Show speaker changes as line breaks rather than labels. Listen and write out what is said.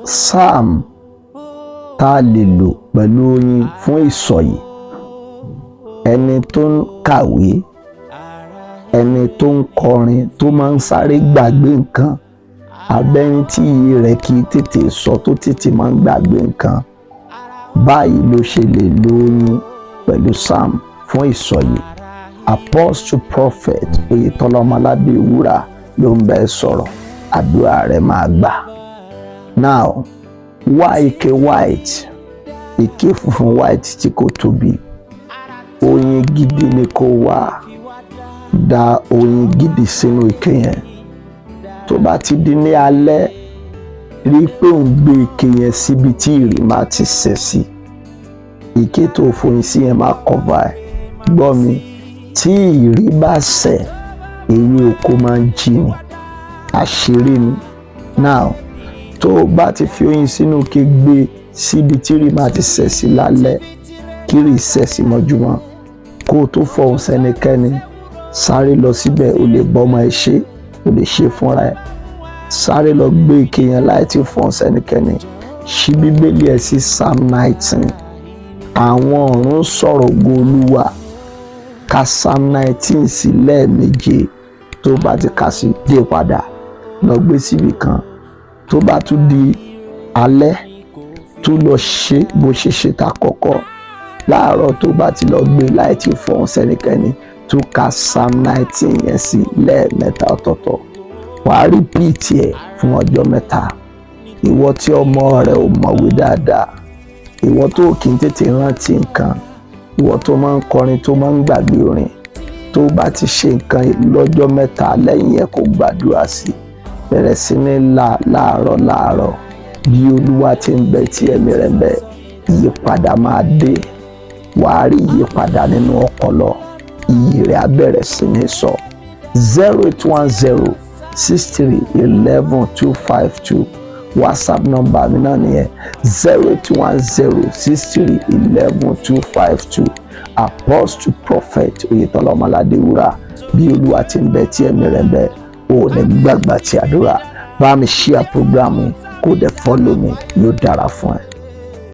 Psalm tá a lè lò pẹ̀lú oyin fún ìsọ̀yè: ẹni tó ń kàwé, ẹni tó ń kọrin tó máa ń sáré gbàgbé nǹkan, abẹ́ni tí iye rẹ̀ kì í tètè sọ, tó tètè máa ń gbàgbé nǹkan, báyìí ló ṣe lè lo oyin pẹ̀lú psalm fún ìsọ̀yè. Apostle Prophet Oyètọ́lá Ọmọládé Wúrà ló ń bẹ sọ̀rọ̀. Àdúrà rẹ̀ máa gbà. Now, wá ike white, ike funfun white tí kò tóbi. Oyin gidi ni kó wá. Da oyin gidi sínú ike yẹn. Tó bá ti di ní alẹ́, rí i pé òun gbé ike yẹn síbi tí ìrì máa ti sẹ̀ sí. Ike tó foyin sí yẹn, máa cover ẹ̀. Gbọ́ mi, tí ìrì bá sẹ̀, ewé oko máa ń jí ni, àṣírí ni. Now, tó o bá ti fi oyin sínú ike, gbé síbi tí ìrì máa ti sẹ̀ sí lálẹ́, kí ìrì sẹ̀ sí mọ́júmọ́, kó o tó fọhùn sẹ́nikẹ́ni, sáré lọ síbẹ̀. O lè bọ́mọ ẹ ṣe, o lè ṣe fúnra ẹ. Sáré lọ gbé ike yẹn láì tí fọhùn sẹ́nikẹ́ni. Ṣí Bíbélì ẹ sí Psalm 19. Àwọn ọ̀run sọ̀rọ̀ ògo Olúwa. Ka Psalm 19 sí lẹ́ẹ̀méje. Tó bá ti kà sí, dé padà lọ gbé síbì kan. Tó bá tún di alẹ́, tún lọ ṣe bó ṣe ṣe ta kọ́kọ́ láàárọ̀. Tó bá ti lọ gbé láì tí fọhùn sẹ́nikẹ́ni, tún ka Psalm 19 yẹn sí lẹ́ẹ̀mẹ́ta ọ̀tọ̀ọ̀tọ̀. Wàá repeat ẹ̀ fún ọjọ́ 3. Ìwọ tí ọmọ rẹ ò mọ̀wé dáadáa, ìwọ tó kì í tètè rántí nǹkan, ìwọ tó máa ń kọrin tó máa ń gbàgbé orin, tó bá ti ṣe nǹkan lọ́jọ́ 3, lẹ́yìn ẹ̀ kó gbàdúrà sí, bẹ̀rẹ̀ sí ní là láàárọ̀ láàárọ̀. Bí Olúwa ti ń bẹ tí ẹ̀mí rẹ̀ ń bẹ, ìyípadà máa dé. Wàá rí ìyípadà nínú ọpọlọ, iyì rẹ̀ á bẹ̀rẹ̀ sí ní sọ. 08106311252, WhatsApp number mi náà nìyẹn, 08106311252. Apostle Prophet Oyètọ́lá Ọmọládé Wúrà. Bí Olúwa ti ń bẹ tí ẹ̀mí rẹ̀ ń bẹ, ò ní gbàgbà tí àdúrà. Bá mi share program mi, kó dẹ̀ follow mi. Yóò dára fún ẹ.